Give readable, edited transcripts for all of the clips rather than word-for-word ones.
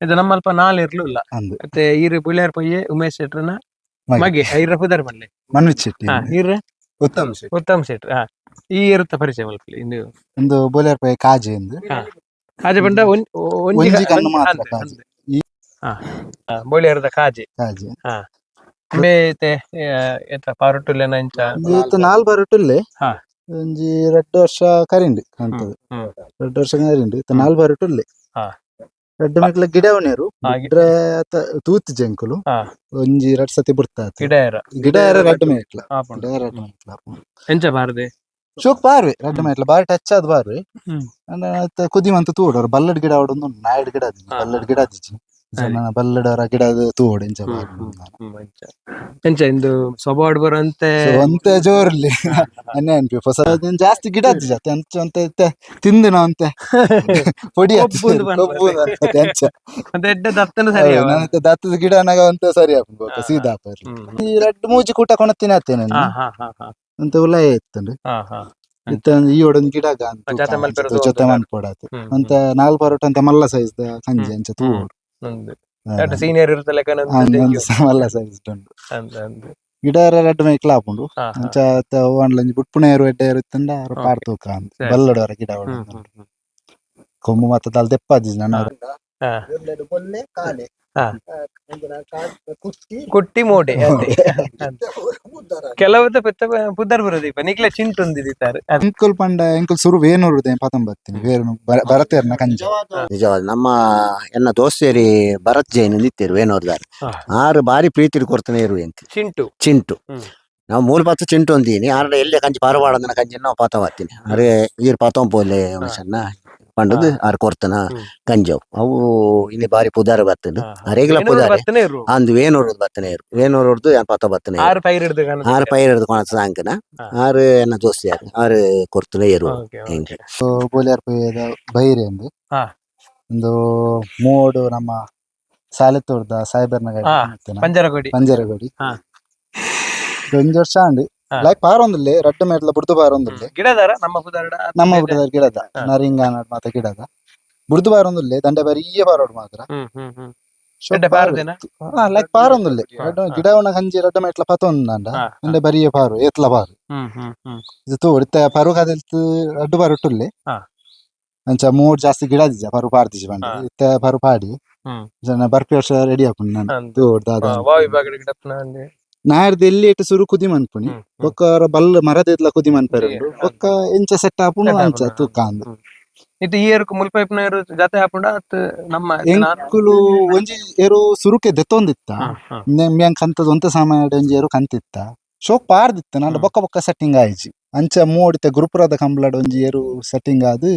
ಇದು ನಮ್ಮಲ್ಪ ನಾಲ್ ಇರ್ಲು ಇಲ್ಲ. ಅಂದು. ಮತ್ತೆ ಈರು ಬುಳಿಯಾರ್ ಪೊಯ್ಯೆ ಉಮೇಶ್ ಶೆಟ್ರನ ಮಗೆ. ಮಗೆ ಐರ ಪುದರ್ ಪನ್ಲೆ. ಮನ್ವಿತ್ ಶೆಟ್ಟಿ. ಈರ ಉತ್ತಮ್ ಶೆಟ್ಟಿ. ಉತ್ತಮ್ ಶೆಟ್ರ್. ಈ ಇರುತ್ತ ಪರಿಚಯ ಮಲ್ಪಲಿ ಇಂದು. ಒಂದು ಬೋಲಿಯಾರ್ ಪೊಯ್ಯೆ ಕಾಜಿ ಎಂದು. ಕಾಜೆ ಪಂಡ ಒಂಜಿ ಒಂಜಿ ಕಣ್ಣು ಮಾತ್ರ ಅಂದೆ, ಕಾಜೆ. ಅಂದೆ. ಬೋಳಿಯಾರದ ಕಾಜೆ. ಕಾಜಿ. ಬೇತೆ ಎಂತ ಪಾರುಟುಲೆನ ಇಂಚ? ಇತ್ತು ನಾಲ್ ಬರುಟುಲ್ಲೆ. ಒಂಜಿ ರಡ್ಡ್ ವರ್ಷ ಕರಿಂಡು ಕಾಣ್ತದೆ. ರಡ್ಡ್ ವರ್ಷ ಕರಿಂಡು ಇತ್ತ ನಾಲ್ ಬರುಟುಲ್ಲೆ. ರಡ್ಡ್ ಮೆಟ್ಲ ಗಿಡ ಉನೇರು ಬಿಡ್ರೆ ತೂತು ಜಂಕುಲು. ಒಂಜಿ ರಡ್ಡ್ ಸತಿ ಬಿಡ್ತಾ ಗಿಡ ಏರ? ಗಿಡ ಏರ ರಡ್ಡ್ ಮೇಟ್ಲ. ಆಪುಂಡು. ಗಿಡ ರಡ್ಡ್ ಮೇಟ್ಲ. ಎಂಚ ಬಾರದೆ? ಶೋಕ್ ಬಾರ್ವೆ ರಡ್ಡ್ ಮೇಟ್ಲ ಬಾರಿ ಟಚ್ ಆದ್ ಬಾರ್ವೆ. ಅಂಡ ಕುದಿ ಮಂತ ತೂಡು ಬಲ್ಲಡ್ ಗಿಡ ಆವಡೊಂದು ನಾಯಡ್ ಗಿಡ ಅದಿಜಿ. ಬಲ್ಲಡ್ ಗಿಡ ಅದಿಜಿ. ಜನ ಬಲ್ಲಡವರ ಗಿಡ ತೂಡು ಎಂಚ ಬಾರ್ವೆ. ಅಂಚ ಎಂಚ ಇಂದು ಸ್ವಭಾವ ಬರಂತೆ. ಒಂತೆ ಜೋರ್ಲಿ ಅನ್ನೆ ಅನ್ಪಿ ಹೊಸ ಜಾಸ್ತಿ ಗಿಡ ಅಜ್ಜಿ ಜಾತಿ ಅಂಚ ಅಂತೆ ತಿಂದು ನಾವು ಅಂತೆ ಪೊಡಿ ಕೊಬ್ಬುಂದು ಪನ್ಪೆ. ಅಂಚ. ಮತ್ತೆ ಎಡ್ಡೆ ದತ್ತನ ಸರಿ ಅವ. ನಾನು ದತ್ತದ ಗಿಡ ಅನ್ನಾಗ ಅಂತ ಸರಿ ಆಪುಂಡು ಬೊಕ್ಕ ಸೀದಾ ಆಪುಂಡು. ಈ ರಡ್ಡ್ ಮೂಜಿ ಕೂಟ ಕೊಣತಿನ ಆತೇನೆ. ಹಾ ಹಾ ಹಾ ಹಾ ಅಂತ ಉಲಾಯ ಇತ್ತುಂಡು. ಹಾ ಹಾ ಇತ್ತ ಈ ಒಡೊಂದು ಗಿಡ ಜೊತೆ ಮಲ್ಪೆರೆ ಜೊತೆ ತೂವೊಂದು. ಮನ್ಪೊಡಾತು ಅಂತ ನಾಲ್ ಪರೋಟ ಅಂತ ಮಲ್ಲ ಸೈಜ್ ಕಂಜಿ ಅಂಚ ತೂವೊಡು. ನಂದು ಎರಡು ಸೀನಿಯರ್ ಇರುತ್ತೆ ಲೆಕ್ಕ. ಮಲ್ಲ ಸೈಜ್ ಉಂಡು. ಅಂದ ಅಂದ. ಗಿಡ ರಡ್ಡ್ ಮೇಕ್ಲ ಆಪುಂಡು. ಹಾ ಹಾ ಅಂಚ ಒಂಡ್ಲಂಜಿ ಬುಟ್ಪುಣೇರು ಎಡ್ಡೇರು ಇತ್ತಂಡ ಆರು ಪಾಡ್ ತೂಕ ಅಂದ್. ಬಲ್ಲಡವರ ಗಿಡ ಒಡೊಂದು. ಹ್ಮ್ ಹ್ಮ್. ಕೊಂಬು ಮಾತ ದಾಲ್ ದೆಪ್ಪಾದಿಜಿ ನನ್ನ. ಕುಟ್ಟಿ ಮೋಡೆ ಅದೇ. ಕೆಲವು ಪೆತ್ತ ಪುದರ್ ಬರೋದೀಪ ನಿಕ್ಲೆ ಚಿಂಟು ಒಂದಿದ್ದಾರೆ. ಎಂಕುಲ್ ಪಂಡ ಎಂಕುಲ್ ಸುರು ವೇಣೂರು ಪತಂಬತ್ತೀನಿ ವೇಣು ಭರತೇರ್ನ ಕಂಜ. ನಿಜವಾದ ನಮ್ಮ ಎನ್ನ ದೋಸ್ತೇರಿ ಭರತ್ ಜೈನ್ ನಿತ್ಯರು ವೇಣೂರ್ದಾರ್. ಆರು ಬಾರಿ ಪ್ರೀತಿ ಕೊಡ್ತಾನೆ ಇರುವೆ ಅಂತ. ಚಿಂಟು. ಚಿಂಟು. ನಾವು ಮೂಲ ಪಾತ್ರ ಚಿಂಟು ಅಂದೀನಿ ಆರಡ ಎಲ್ಲೇ ಕಂಜಿ ಪಾರವಾಡಂದನ ಕಂಜಿ ನಾವು ಪಾತ ಬರ್ತೀನಿ ಅರೆ ಈರ್ ಪಾತಂ ಪೋಲೆ ಮನುಷ್ಯನ ಪಂಡದು ಆರು ಕೊರ್ತನ. ಕಂಜವು ಅವು ಇಲ್ಲಿ ಬಾರಿ ಪುದಾರ ಬರ್ತದೆ ಅರೆಗ್ಲ ಪುದಾರೆ. ಬರ್ತನೆ ಇರು. ಅಂದು ವೇಣೂರು ಬರ್ತನೆ ಇರು ವೇಣೂರ್ದು ಯಾನ್ ಪಾತ ಬರ್ತನೆ. ಆರು ಪೈರ್ ಹಿಡ್ದು ಕಾಣುತ್ತೆ. ಆರು ಪೈರ್ ಹಿಡ್ದು ಕೊಣತ ಸಾಂಕನ. ಆರು ಎನ್ನ ದೋಸ್ತಿಯಾರು ಆರು ಕೊರ್ತನೆ ಇರು. ಓಕೆ. ಬೋಲಿಯಾರ್ ಪೊಯ್ಯದ ಬೈರೆ ಅಂದು. ಒಂದು ಮೋಡು ನಮ್ಮ ಸಾಲೆತೂರ್ದ ಸಾಯ್ಬರ್ನ ಪಂಜರಗೋಡಿ. ಪಂಜರಗೋಡಿ. ಒಂಜಿ ವರ್ಷ ಆಂಡ್. ಲೈಕ್ ಪಾರೊಂದುಲ್ಲೆ ರಡ್ಡ್ ಮೇಟ್ಲ ಬುಡ್ದು ಪಾರೊಂದುಲ್ಲೆ. ಗಿಡದಾರ ನಮ್ಮ ಪುದರ್ಡ. ನಮ್ಮ ಬುಡ್ದಾರ ಗಿಡದ ನರಿಂಗ ಮಾತ ಗಿಡದ ಬುಡ್ದು ಪಾರೊಂದುಲ್ಲೆ ದಂಡೆ ಬರಿಯ ಪಾರೋಡು ಮಾತ್ರ. ಹ್ಮ್ ಹ್ಮ್ ಹ್ಮ್ ಶೋಕ್ ಎಡ್ಡೆ ಪಾರದೇನ? ಲೈಕ್ ಪಾರೊಂದುಲ್ಲೆ ರಡ್ಡ್ ಗಿಡ ಉಣ ಕಂಜಿ ರಡ್ಡ್ ಮೇಟ್ಲ ಪತೊಂದಾಂಡ. ದಂಡೆ ಬರಿಯ ಪಾರು ಏತ್ಲ ಪಾರು. ಹ್ಮ್ ಹ್ಮ್ ಹ್ಮ್ ಇದು ತೋಡು ಇತ್ತೆ ಪರು ಕದಲ್ತು ರಡ್ಡು ಪರುಟುಲ್ಲೆ. ಅಂಚ ಮೂಡ್ ಜಾಸ್ತಿ ಗಿಡ ದಿಜ ಪರು ಪಾರ್ದಿಜಿ ಪಂಡ. ಇತ್ತೆ ಪರು ಪಾಡಿ. ಜನ ಬರ್ಪಿ ವರ್ಷ ರೆಡಿ ಆಪುಂಡು ನಾನು. ತೋಡು ದಾದ. ವಾ ವಿಭಾಗದ ಗಿಡಪ್ಪನ ಅಂದೆ. ನಾಡ್ದು ಎಲ್ಲಿ ಇಟ್ಟು ಸುರು ಕುದಿ ಮನ್ಪುನಿ. ಬೊಕ್ಕ ಬಲ್ಲ ಮರದಿದ್ಲ ಕುದಿ ಮನ್ಪೆರುಂಡು ಬೊಕ್ಕ ಎಂಚ ಸೆಟ್ ಆಪುಂಡು Set ಅಂಚ ಆಪುಂಡು. ತೂಕ ಅಂದ್. ಇದು ಈ ಏರ್ಕು ಮುಲ್ಪೈಪ್ನ ಏರು ಜತೆ ಹಾಪುಂಡ ಅತ್ ನಮ್ಮ ಎಂಕುಲು ಒಂಜಿ ಏರು ಸುರುಕೆ ದೆತ್ತೊಂದಿತ್ತ. ಮ್ಯಾಂ ಕಂತದ ಒಂತ ಸಾಮಾನ್ಯ ಒಂಜಿ ಏರು ಕಂತಿತ್ತ ಶೋಕ್ ಪಾರ್ದಿತ್ತ ನಾನು. ಬೊಕ್ಕ ಬೊಕ್ಕ ಸೆಟ್ಟಿಂಗ್ ಆಯ್ಜಿ ಅಂಚ ಮೂಡಿತ ಗುರುಪುರದ ಕಂಬ್ಲಡ್ ಒಂಜಿ ಏರು ಸೆಟ್ಟಿಂಗ್ ಆದ್.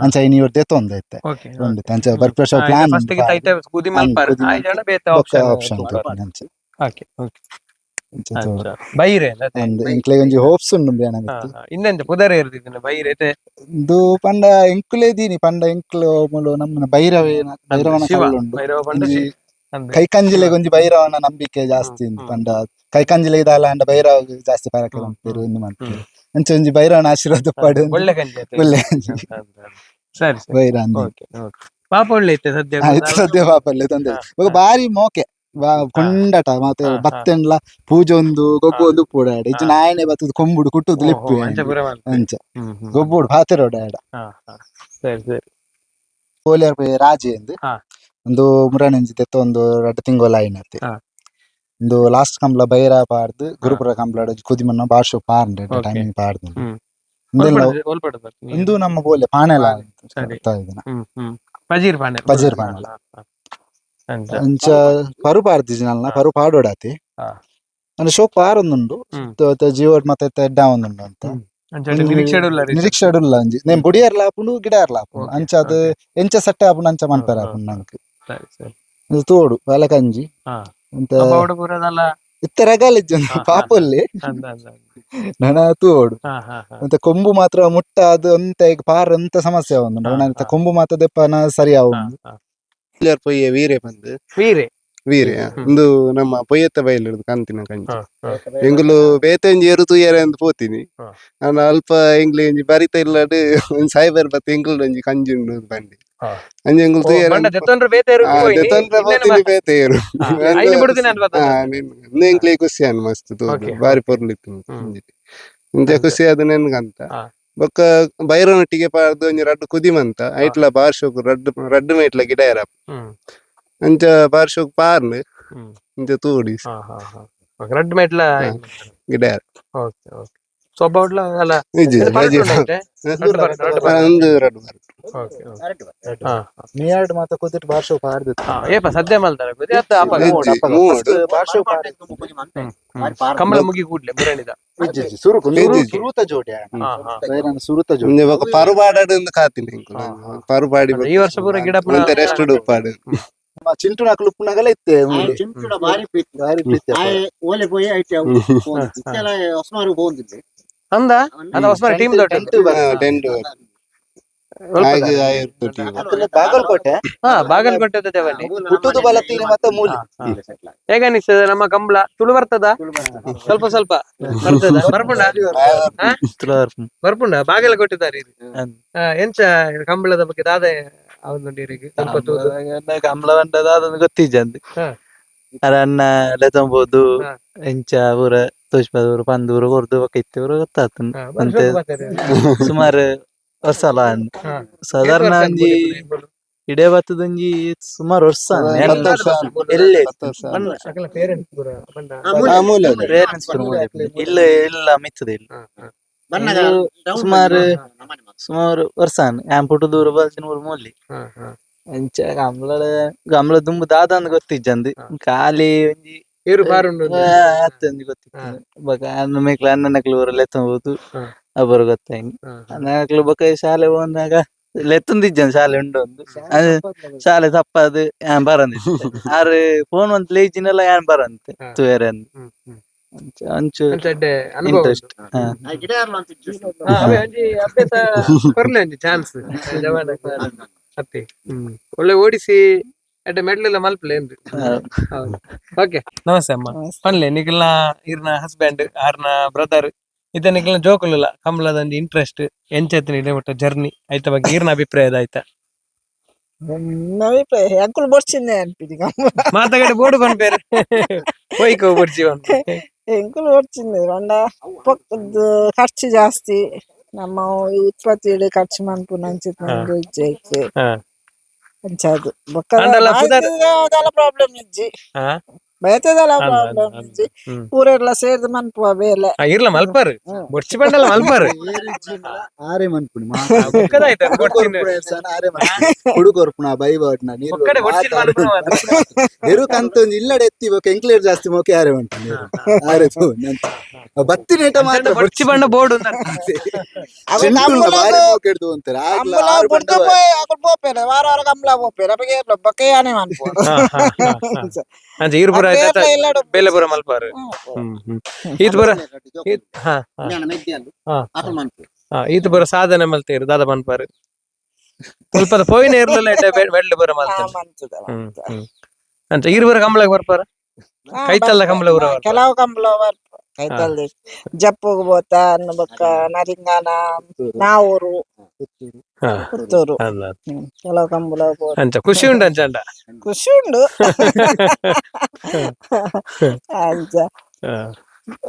ಅಂಚ ಐನಿ ಇವರು ದೆತ್ತೊಂದೈತೆ. ಉಂಡಿತ್ತು ಅಂಚ ಬರ್ಪಿ ವರ್ಷ ಪ್ಲಾನ್. ಫಸ್ಟ್ ಗೆ ತೈತೆ ಕುದಿ ಮಲ್ಪಾರ್. ಕುದಿ ಆಯ್ ಜನ ಬೇತೆ ಬೊಕ್ಕ ಆಪ್ಷನ್ ಆಪ್ಷನ್ ಅಂಚ. Okay okay. ಅಂಚ ತೋಡು. ಬೈರೆ ಅದೇ. ಅಂದ್ ಎಂಕ್ಲೆಗ್ ಒಂಜಿ ಹೋಪ್ಸ್ ಉಂಡು ಬೇಣ ಮಿತ್ತ್. ಇನ್ನೆಂತ ಪುದರ್ ಏರ್ದಿದ್ದೀನಿ ಬೈರೆ ಐತೆ. ಇಂದು ಪಂಡ ಎಂಕುಲೇ ದೀನಿ ಪಂಡ ಎಂಕ್ಲು ಮೂಲು ನಮ್ಮನ ಭೈರವೇನ ಭೈರವನ ಶಿವ ಕಲ್ಲುಂಡು. ಭೈರವ ಪಂಡ ಒಂಜಿ ಅಂದೆ. ಕೈಕಂಜಿಲೆಗ್ ಒಂಜಿ ಭೈರವನ ನಂಬಿಕೆ ಜಾಸ್ತಿ ಉಂಡು. ಪಂಡ ಕೈಕಂಜಿಲೆಗ್ ದಾಲ ಅಂಡ ಭೈರವ ಜಾಸ್ತಿ ಪರಕೆ ಮನ್ಪೆರ್ ಇಂದು ಮನ್ಪೆರ್. ಅಂಚ ಒಂಜಿ ಭೈರವನ ಆಶೀರ್ವಾದ ಪಡು. ಒಳ್ಳೆ ಕಂಜಿ ಐತೆ. ಒಳ್ಳೆ ಕಂಜಿ. ಸರಿ ಸರಿ. ಭೈರ ಅಂದ್. ಓಕೆ ಓಕೆ ಪಾಪ ಒಳ್ಳೆ ಐತೆ ಸದ್ಯ. ಆಯ್ತು ಸದ್ಯ ಪಾಪಲ್ಲೆ ತೊಂದರೆ ಬೊಕ ಬಾರಿ ಮೋಕೆ ಕೊಂಡಾಟ ಮಾತ. ಬತ್ತೆಂಡ್ಲ ಪೂಜೆ ಒಂದು ಗೊಬ್ಬು ಒಂದು ಪೂಡಾಡ ಇಜ್ಜಿ ನಾಯನೆ ಬತ್ತದ ಕೊಂಬುಡು ಕುಟ್ಟುದು ಲಿಪ್ಪು. ಅಂಚ ಪೂರ ಮಲ್ಪೆ. ಅಂಚ ಹ್ಮ್ ಹ್ಮ್ ಗೊಬ್ಬುಡು ಪಾತೆರೋಡಾಡ. ಹಾ ಹಾ ಸರಿ ಸರಿ. ಪೋಲಿಯರ್ ರಾಜಿ ಅಂದ್. ಒಂದು ಮುರಾಣಿ ದೆತ್ತ ಒಂದು ರಡ್ಡ್ ತಿಂಗೊಲ್ ಆಯಿನತೆ. ಒಂದು ಲಾಸ್ಟ್ ಕಂಬ್ಲ ಬೈರ ಪಾಡ್ದು ಗುರುಪುರ ಕಂಬ್ಲ ಕುದಿಮನ್ನ ಬಾಷು ಪಾರ್ಂಡ್ ಟೈಮಿಂಗ್ ಪಾಡ್ದು. ಇಂದೆಲ್ಲ ಒಲ್ಪಡು ಬರ್ತೀನಿ. ಇಂದು ನಮ್ಮ ಬೋಲೆ ಪಾಣೆಲ ಸರಿ. ಇದನ್ನ. ಹ್ಮ್ ಹ್ಮ್ ಪಜೀರ್ ಪಾಣೆ. ಪಜೀರ್ ಪಾಣೆಲ. ಅಂಚ. ಅಂಚ ಪರು ಪಾಡ್ದಿಜಿ ನಲ್ನ ಪರು ಪಾಡೋಡಾತಿ. ಅಂದ್ರೆ ಶೋಕ್ ಪಾರೊಂದುಂಡು. ಜೀವಡ್ ಮತ್ತೆ ಎಡ್ಡ ಒಂದುಂಡು ಅಂತ. ಅಂಚ ನಿರೀಕ್ಷೆ ಉಲ್ಲ ರೀ. ನಿರೀಕ್ಷೆ ಉಲ್ಲ ಒಂಜಿ ನೇಮ್ ಬುಡಿಯರ್ಲ ಆಪುಂಡು ಗಿಡಾರ್ಲ ಆಪುಂಡು. ಅಂಚ ಅದು ಎಂಚ ಸಟ್ಟೆ ಆಪುಂಡು ಅಂಚ ಮನ್ಪೆರ ಆಪುಂಡು ನಂಕ್. ಸರಿ ಸರಿ. ಇದು ತೋಡು ಬಾಲಕಂಜಿ. ಅಂತ ಅಬ್ಬಾವಡ ಪೂರದಲ್ಲ. ಇತ್ತೆ ರಗಾಲಿಜ್ಜಿ ಪಾಪಲ್ಲಿ. ಅಂದ ಅಂದ. ನನ ತೋಡು. ಹಾ ಹಾ ಹಾ ಮತ್ತೆ ಕೊಂಬು ಮಾತ್ರ ಮುಟ್ಟ ಅದು ಅಂತ ಈಗ ಪಾರ್ ಅಂತ ಸಮಸ್ಯೆ ಉಂಟು. ಕೊಂಬು ಮಾತ್ರ ದೆಪ್ಪನ ಸರಿ ಆವು. ಪೊಯ್ಯೆ ವೀರೆ ಬಂದು. ವೀರೆ. ವೀರೆ ಇಂದು ನಮ್ಮ ಪೊಯ್ಯತ್ತ ಬೈಲಿಡುದು ಕಂತಿನ ಕಂಜಿ ಎಂಗುಲು ಬೇತೆ ಒಂಜಿ ಏರು ತೂಯರೆ ಅಂದ್ ಪೋತೀನಿ. ನಾನು ಅಲ್ಪ ಎಂಗ್ಲೆ ಒಂಜಿ ಬರಿತ ಇಲ್ಲಡ್ ಒಂಜಿ ಸೈಬರ್ ಬತ್ತ ಎಂಗುಲು ಒಂಜಿ ಕಂಜಿ ಉಂಡು ಬಂಡಿ. ಅಂಚ ಎಂಕುಲು ತೂಯೆರೆ ಬಂಡ ದೆತ್ತೊಂಡ್ರೆ ಬೇತೆ ಏರು ಪೋಯಿನಿ. ದೆತ್ತೊಂಡ್ರೆ ಇನ್ನೇನು ಪೋತಿನಿ ಬೇತೆ ಏರು. ಐನು ಬಿಡುದಿನ ಅಂತ ಬರ್ತದೆ. ಇಂದು ಎಂಕ್ಲೆ ಖುಷಿ ಆಂಡ್ ಮಸ್ತ್ ತೂದು ಬಾರಿ ಪೊರ್ಲು ಇತ್ತು. ಇಂಚ ಖುಷಿ ಆದ್ ನೆನ್ಗಂತ. ಬೊಕ್ಕ ಬೈರನೊಟ್ಟಿಗೆ ಪಾರ್ದ್ ಒಂಜಿ ರಡ್ಡ್ ಕುದಿಮಂತ ಐಟ್ಲ ಬಾರ್ ಶೋಕು ರಡ್ಡ್ ರಡ್ಡ್ ಮೈಟ್ಲ ಗಿಡ ಏರ. ಅಂಚ ಬಾರ್ ಶೋಕ್ ಪಾರ್ನ್. ಇಂಚ ತೂಡಿ. ಹಾ ಹಾ ಹಾ ರಡ್ಡ್ ಮೆಟ್ಲ ಗಿಡ ಏರ. ಓಕೆ ಓಕೆ ಸ್ವಭಾವಡ್ಲ ಅಲ್ಲ. ಇಜ್ಜಿ. ಇದು ಪರಟು ರಜೆ. ಉಂಡಾ ಇತ್ತೆ? ರಡ್ಡ್ ಪರಟು, ರಡ್ಡ್ ಪರಟು. ಒಂದು ರಡ್ಡ್ ಪರಟು. ಓಕೆ ಓಕೆ ಹಾ. ನಿಯಾರ್ಡ್ ಮಾತ ಕೂತಿಟ್ಟು ಬಾರ್ಶೋ ಪಾರ್ದಿತ್ತು. ಹಾ, ಏಪ ಸದ್ಯ ಮಲ್ತಾರ ಕುದಿ ಅತ್ತ ಅಪಗ? ಇಜ್ಜಿ, ಅಪಗ ಮೂಡು. first ಬಾರ್ಶೋ ಪಾರ್ದಿತ್ತು. ಕಂಬಳ ಮುಗಿ ಕೂಡ್ಲೆ ಬುರಣಿದ. ಇಜ್ಜಿ ಇಜ್ಜಿ ಸುರುಕು ಇಜ್ಜಿ. ಸುರುತ ಜೋಡಿ ಆಯನ. ಹಾ ಹಾ ಬೈರನ ಸುರುತ ಜೋಡಿ. ಇಂಚ ಬೊಕ್ಕ ಪರುಪಾಡಡ್ ಇಂದ್ ಕಾತಿನಿ ಎಂಕುಲು. ಹಾ, ಹಾ. ಪರುಪಾಡಿ ಈ ವರ್ಷ ಪೂರ ಗಿಡ ಪೂರ ಒಂತೆ ರೆಸ್ಟ್ ಉಪ್ಪಾಡು. ನಮ್ಮ ಚಿಂಟು ನಾಕುಲು ಉಪ್ಪುನಾಗಲ ಇತ್ತೆ ಮೂಲಿ. ಚಿಂಟುಡ ಬಾರಿ ಪ್ರೀತಿ. ಬಾರಿ ಪ್ರೀತಿ ಅಪ್ಪ. ಆಯೆ ಓಲೆ ಪೋಯಿ ಐತೆ ಅವು ಪೋಂದಿತ್ತು. ಇತ್ತೆಲ ಹೊಸ್ಮಾರು ಪೋಂದಿದ್ದೆ. ಅಂದ ಅಂದ ಹೊಸ ಟೀಮ್ ದೊಡ್ಡ. ಟೆಂಟ್ ಬರ್ತದೆ. ಟೆಂಟ್ ಹಾಗೆ ಆಯಿರ್ತೊಟ್ಟಿಗೆ. ಅತ್ತಲೆ ಬಾಗಲಕೋಟೆ. ಹಾ, ಬಾಗಲಕೋಟೆ ದೇವಲ್ಲಿ. ಹುಟ್ಟುದು ಬಲತ್ತೀನಿ ಮತ್ತೆ ಮೂಲಿ. ಹೇಗ ಅನಿಸ್ತದೆ ನಮ್ಮ ಕಂಬಳ? ತುಳು ಬರ್ತದ? ಸ್ವಲ್ಪ ಸ್ವಲ್ಪ ಬರ್ತದ. ಬರ್ಪುಂಡ? ಬರ್ಪುಂಡ? ಬಾಗಲಕೋಟೆದಾರಿ ಇದು. ಎಂಚ ಇದು ಕಂಬಳದ ಬಗ್ಗೆ ದಾದ ಅವನುಂಡು ಇರಿಗೆ ಸ್ವಲ್ಪ ತೂದು? ಕಂಬಳ ಬಂಡದ ಅದೊಂದು ಗೊತ್ತಿಜ್ಜಂದ್. ಅರ ಅನ್ನ ಲೆತಂಬೋದು. ಎಂಚ ಊರ ತೋಷ್ಪದ ಊರು ಪಂದ್ ಊರು ಕೊರ್ದು ಬೊಕ ಇತ್ತೆ ಊರು ಗೊತ್ತಾತುಂಡು. ಬರಿ ಶೋಕು ಮಾತಾಡಿ. ಸುಮಾರು ವರ್ಷ ಅಲ ಅಂದ್. ಸಾಧಾರಣ ಏತ್ ವರ್ಷ ಒಂಜಿ ಆಯ್ತು? ಇಡೇ ಬತ್ತದ ಒಂಜಿ ಸುಮಾರು ವರ್ಷ ಅಂದ್. ಪತ್ತು ವರ್ಷ ಆಂಡ್. ಎಲ್ಲೆ ಪತ್ತು ವರ್ಷ ಆಂಡ್. ಅಕಲ್ನ ಪೇರೆಂಟ್ಸ್ ಪೂರ ಬಂಡ. ಆ, ಮೂಲೆ ಅದು. ಪೇರೆಂಟ್ಸ್ ಪೂರ ಮೂಲೆ. ಇಲ್ಲ ಇಲ್ಲ ಮಿತ್ತದ ಇಲ್ಲ. ಹಾ, ಹಾ. ಸುಮಾರು ಸುಮಾರು ವರ್ಷ ಆಂಡ್. ಯಾನ್ ಪುಟ್ಟು ದೂರ ಬಲ್ತಿನ ಊರು ಮೂಲಿ. ಹಾ, ಹಾ. ಅಂಚ ಕಂಬಳ ಕಂಬಳ ದುಂಬು ದಾದ ಅಂದ್ ಗೊತ್ತಿಜ್ಜಂದ್. ಖಾಲಿ ಒಂಜಿ ಏರು ಪಾರುಂಡು ಒಂದು. ಅತ್ತೆ ಒಂಜಿ ಗೊತ್ತಿತ್ತು. ಬೊಕ ಅನ್ನ ಮೇಕ್ಲ ಅಣ್ಣನಕ್ಲು ಊರ ಲೆತ್ತೊಂಬೋದು. ಅಬ್ಬರು ಗೊತ್ತಾಯ್ನಿ. ಹಾ, ಹಾ. ಅಣ್ಣನಕ್ಲು ಬೊಕ ಶಾಲೆ ಪೋನಾಗ ಲೆತ್ತೊಂದಿಜ್ಜಂದ್ ಶಾಲೆ ಉಂಡು ಒಂದು. ಅದು ಶಾಲೆ ತಪ್ಪಾದ್ ಯಾನ್ ಬರಂದಿತ್ತೆ. ಆರ್ ಫೋನ್ ಒಂದ್ ಲೇಜಿನೆಲ್ಲ ಯಾನ್ ಬರಂತೆ ತೂಯೆರೆ ಅಂದ್. ಹ್ಮ್, ಹ್ಮ್. ಅಂಚ ಅಂಚು ಅಂಚ ಎಡ್ಡೆ ಅನುಭವ ಉಂಟು. ಇಂಟ್ರೆಸ್ಟ್. ಹಾ, ಅವೇ ಒಂಜಿ ಅಭ್ಯಾಸ ಕೊರ್ಲೆ ಒಂಜಿ ಚಾನ್ಸ್ ಅತ್ತೆ. ಒಳ್ಳೆ ಓಡಿಸಿ ಎಡ್ಡೆ ಮೆಡ್ಲ್ ಎಲ್ಲ ಮಲ್ಪಲೆ ಏನ್ರಿ. ಹೌದು, ಓಕೆ, ನಮಸ್ತೆ ಅಮ್ಮ. ಪನ್ಲೆ ನಿಖಲ್ನ ಇರ್ನ ಹಸ್ಬೆಂಡ್ ಆರ್ನ ಬ್ರದರ್ ಇತ್ತ ನಿಖಲ್ನ ಜೋಕುಲುಲ್ಲ ಕಂಬಳದ ಒಂಜಿ ಇಂಟ್ರೆಸ್ಟ್ ಎಂಚ ಇಡೆ ಮುಟ್ಟ ಜರ್ನಿ ಐತ ಬಗ್ಗೆ ಈರ್ನ ಅಭಿಪ್ರಾಯದ ಆಯ್ತಾ? ಅಭಿಪ್ರಾಯ ಅಂಕುಲು ಬೊಡ್ಚಿಂದೆ ಅನ್ಪಿನಿ. ಮಾತಾಗಡೆ ಬೋರ್ಡ್ ಪನ್ಪೇರು ಪೋಯ್ಕೋ ಬೊಡ್ಚಿ ಪನ್ಪೆ. ಎಂಕುಲು ಬೊಡ್ಚಿಂದೆ ಪಂಡ ಪೊಕ್ಕದ ಖರ್ಚು ಜಾಸ್ತಿ, ನಮ್ಮ ಉತ್ಪತ್ತಿ ಖರ್ಚು ಮನ್ಪುನ ಅಂಚಿತ್ ನಮ್ಗೆ ಇಜ್ಜಿ ಐಕ್. ಅಂಚಾದ್ ಬೊಕ್ಕ ಅಂಡಲ ಪುದರ್ ದಾಲ ಪ್ರಾಬ್ಲಮ್ ಇಜ್ಜಿ. ಬೇತೆದಲ ಅಂದ್ ಅಂದ್ ಪ್ರಾಬ್ಲಮ್ ಅಂದ್. ಇಜ್ಜಿ. ಪೂರೆರ್ಲ ಸೇರ್ದ್ ಮನ್ಪುವ ಬೇಲೆ. ಇರ್ಲ ಮಲ್ಪರು ಬೊಡ್ಚಿ ಪಂಡಲ ಮಲ್ಪರು. ಆರೆ ಮನ್ಪುಣಿ. ಬೊಕ್ಕದಾಯ್ತ ಬೊಡ್ಚಿನ. ಆರೆ ಹುಡುಗ ಕೊರ್ಪುಣ ಬೈ ಬಾಟ್ನ ನೀರು. ಒಕ್ಕಡೆ ಬೊಡ್ಚಿನ ಮನ್ಪುನ ಮಾತ್ರ. ಎರು ಕಂತ ಒಂಜಿ ಇಲ್ಲಡೆ ಎತ್ತಿ ಬೊಕ ಎಂಕ್ಲೇರ್ ಜಾಸ್ತಿ ಮೋಕೆ ಆರೆ ಮನ್ಪುಣಿ ಆರೆ ತೂ ನಂತ. ಬತ್ತಿ ನೇಟ ಮಾತ್ರ. ಬೊಡ್ಚಿ ಬಣ್ಣ ಬೋರ್ಡ್ ಅಂತ. ಅವು ಚಿಂಟುಲ್ನ ಬಾರಿ ಕಂಬಳಗ್ ಮೋಕೆ ಹಿಡ್ದು ಅಂತಾರೆ ಆಗ್ಲ ಕಂಬಳ ಆರು ಬುಡ್ದು ಬಂಡ. ಪೋಯ್ ಅಕುಲು ಪೋಪೆರ್ ವಾರ ವಾರ ಕಂಬಳ ಪೋಪೆರ್ ಅಪಗ ಏರ್ಲ ಬೊಕ್ಕ ಯಾನೆ ಮನ್ಪುವ. ಅಂಚ ಈರ್ ಪೂರ ಅವು ಆಯ್ತಾ ಏರ್ಲ ಇಲ್ಲಡೆ. ಬೇಲೆ ಪೂರ ಮಲ್ಪಾರು. ಹ್ಮ್ ಹ್ಮ್ ಈತ್ ಪೂರ ಹಾ ಹಾ ಹಾ ಹಾ, ಈತ್ ಪೂರ ಸಾಧನೆ ಮಲ್ತೇರು ದಾದ ಮನ್ಪಾರು ಸ್ವಲ್ಪದ ಪೋಯಿನ ಇರ್ಲಿಲ್ಲ ಮೆಡ್ಲ್ ಪೂರ ಮಲ್ತೇನೆ. ಮಂತದ. ಹ್ಮ್ ಹ್ಮ್ ಅಂಚ ಈರ್ ಪೂರ ಕಂಬಳಗ್ ಬರ್ಪಾರ? ಕೈತಲ್ದ ಕಂಬಳ ಊರ ಬರ್ಪಾರ? ಕೆಲವು ಕಂಬಳ ಬರ್ಪ ಕೈತಲ್ದ ಜಪ್ಪುಗ್ ಬೋತ ಅನ್ನ ಬೊಕ್ಕ ನರಿಂಗಾನ ನಾವೂರು ಪುತ್ತೂರು. ಅಲ್ಲ. ಕೆಲವು ಕಂಬಳ ಬೋತ. ಅಂಚ ಖುಷಿ ಉಂಟು ಅಂಚ ಅಂಡ? ಖುಷಿ ಉಂಡು ಅಂಚ.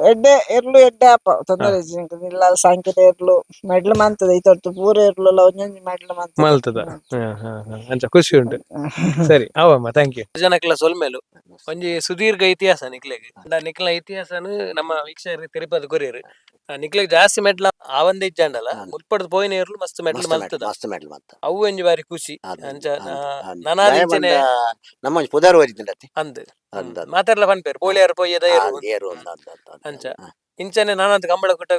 ಎಡ್ಡೆ ಎರ್ಲು ಎಡ್ಡೆ ಅಪ್ಪ ತೊಂದರೆ ಇಜ್ಜಿ ಎಂಕ್. ಇಲ್ಲ ಸಾಂಕಿದ ಎರ್ಲು ಮೆಡ್ಲು ಮಂತದ ಈ ತೊಟ್ಟು ಪೂರ ಎರ್ಲುಲ ಒಂಜೊಂಜಿ ಮೆಡ್ಲು ಮಂತದ. ಮಲ್ತದ. ಹಾ, ಹಾ, ಹಾ. ಅಂಚ ಖುಷಿ ಉಂಟು. ಸರಿ ಅವಮ್ಮ, thank you. ಜನಕ್ಲ ಸೊಲ್ಮೆಲು. ಒಂಜಿ ಸುದೀರ್ಘ ಇತಿಹಾಸ ನಿಕ್ಲೆಗ್ ಅಂಡ ನಿಕ್ಲ ಇತಿಹಾಸನು ನಮ್ಮ ವೀಕ್ಷಕರಿಗೆ ತೆರಿಪದ ಕೊರಿಯರು. ನಿಕ್ಲೆಗ್ ಜಾಸ್ತಿ ಮೆಟ್ಲ ಆವಂದೆ ಇಜ್ಜಾಂಡಲ ಮುಲ್ಪಡ್ದು ಪೋಯಿನ ಎರ್ಲು ಮಸ್ತ್ ಮೆಟ್ಲು ಮಲ್ತದ. ಮಸ್ತ್ ಮೆಡ್ಲ್ ಮಲ್ತ. ಅವು ಒಂಜಿ ಬಾರಿ ಖುಷಿ. ಅಂಚ ನನಾದ ದಾಯೆ ಇಂಚನೆ ಪಂಡ ನಮ್ಮ ಒಂಜಿ ಪುದರ್ ಒರಿದ್ಂಡತ್ತೆ. ಅಂದ್. ಅಂದ್ ಅಂದ್. ಮಾತೆರ್ಲ ಪನ್ಪೇರು ಬೋಳಿಯಾರ್ ಪೋಯ್ಯದ ಏರು. ಅಂದ್ ಏರು ಅಂದ್ ಅಂದ್ ಅಂದ್ ಅಂದ್. ಅಂಚ ಇಂಚನೆ ನಾನಾದ್ ಕಂಬಳ ಕುಟ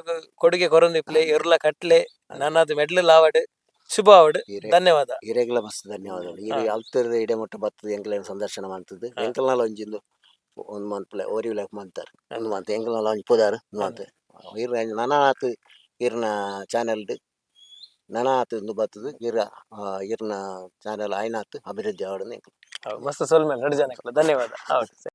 ಕೊಡುಗೆ ಕೊರೊಂದಿಪ್ಲೆ ಎರ್ಲ ಕಟ್ಲೆ ನಾನಾದ್ ಮೆಡ್ಲ್ ಲಾವಡ್ ಶುಭ ಆವಡ್. ಧನ್ಯವಾದ. ಇರೆಗ್ಲ ಮಸ್ತ್ ಧನ್ಯವಾದಗಳು. ಇರೆ ಅಲ್ತದ ಇಡೆ ಮುಟ್ಟ ಬತ್ತದ ಎಂಕ್ಲೆನ ಸಂದರ್ಶನ ಮಂತದ್ದು. ಎಂಕಲ್ನಾಲ ಒಂಜಿಂದು ಒಂದು ಮನ್ಪುಲೆ ಓರಿವಿಲೆ ಮಂತಾರ್ ಒಂದು ಮಂತ್ ಎಂಕಲ್ನಾಲ ಒಂಜಿ ಪುದರ್ ಮಂತ್ ಇರ್ ನನಾತ್ ಇರ್ನ ಚಾನೆಲ್ಡ್ ನನಾತ್ ಇಂದು ಬತ್ತದು ಇರ ಇರ್ನ ಚಾನೆಲ್ ಆಯ್ನಾತ್ ಅಭಿವೃದ್ಧಿ ಆವಡ್. ಮಸ್ತ್ ಸೊಲ್ಮೆಲ್ ರಡ್ಡ್ ಜನಕ್ಲ. ಧನ್ಯವಾದ. ಓಕೆ.